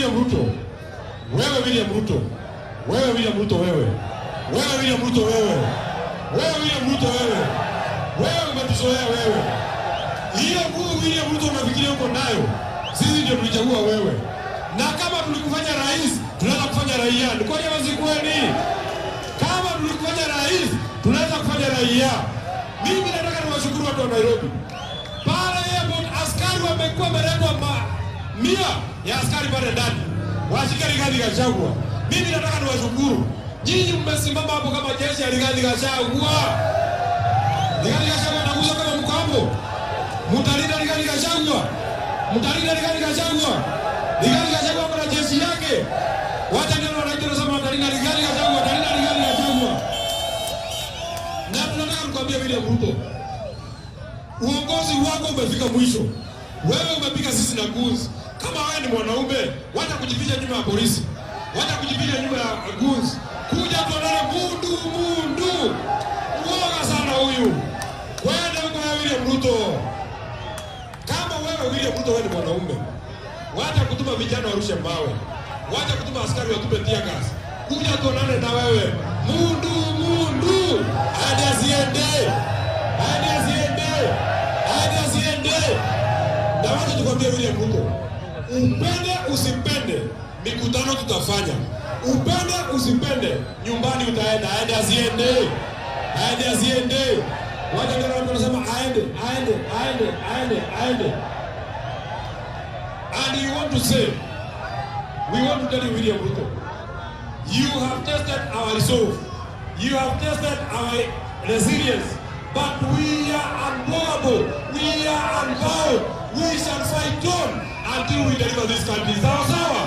William Ruto, wewe William Ruto, wewe William Ruto, wewe wewe William Ruto, wewe wewe William Ruto, wewe wewe umetuzoea wewe. Hiyo nguvu William Ruto unafikiria uko nayo, sisi ndio tulichagua wewe, na kama tulikufanya rais, tunaweza kufanya raia. Ni kweli ama si kweli? Kama tulikufanya rais, tunaweza kufanya raia. Mimi nataka niwashukuru watu wa Nairobi. Pale airport askari wamekuwa wameletwa mia ya askari pale ndani washike Rigathi Gachagua. Mimi nataka niwashukuru nyinyi, mmesimama hapo kama jeshi ya Rigathi Gachagua. Rigathi Gachagua atakuja kama mko hapo, mtalinda Rigathi Gachagua, mtalinda Rigathi Gachagua. Rigathi Gachagua kuna jeshi yake. Wacha ndio wananchi wanasema watalinda Rigathi Gachagua, watalinda Rigathi Gachagua. Na tunataka nikwambie William Ruto, uongozi wako umefika mwisho. Wewe umepiga sisi na goons. Kama wewe ni mwanaume, wacha kujificha nyuma ya polisi, wacha kujificha nyuma ya goons. Kuja tuonane mundu mundu. Uoga sana huyu. Kwenda huko na William Ruto. Kama wewe William Ruto wewe ni mwanaume, wacha kutuma vijana warushe mawe, wacha kutuma askari watupe tear gas. Kuja tuonane na wewe mundu mundu, hadi asiende, hadi asiende, hadi asiende. Na wacha tukwambie William Ruto, upende usipende, mikutano tutafanya. Upende usipende, nyumbani utaenda. Aende asiende, aende asiende. Wacha ndio watu wanasema aende, aende, aende, aende, aende. And you want to say, we want to tell you, William Ruto, you have tested our resolve, you have tested our resilience, but we are unmovable, we are unbound, we shall fight on until we deliver this country. Sawa sawa.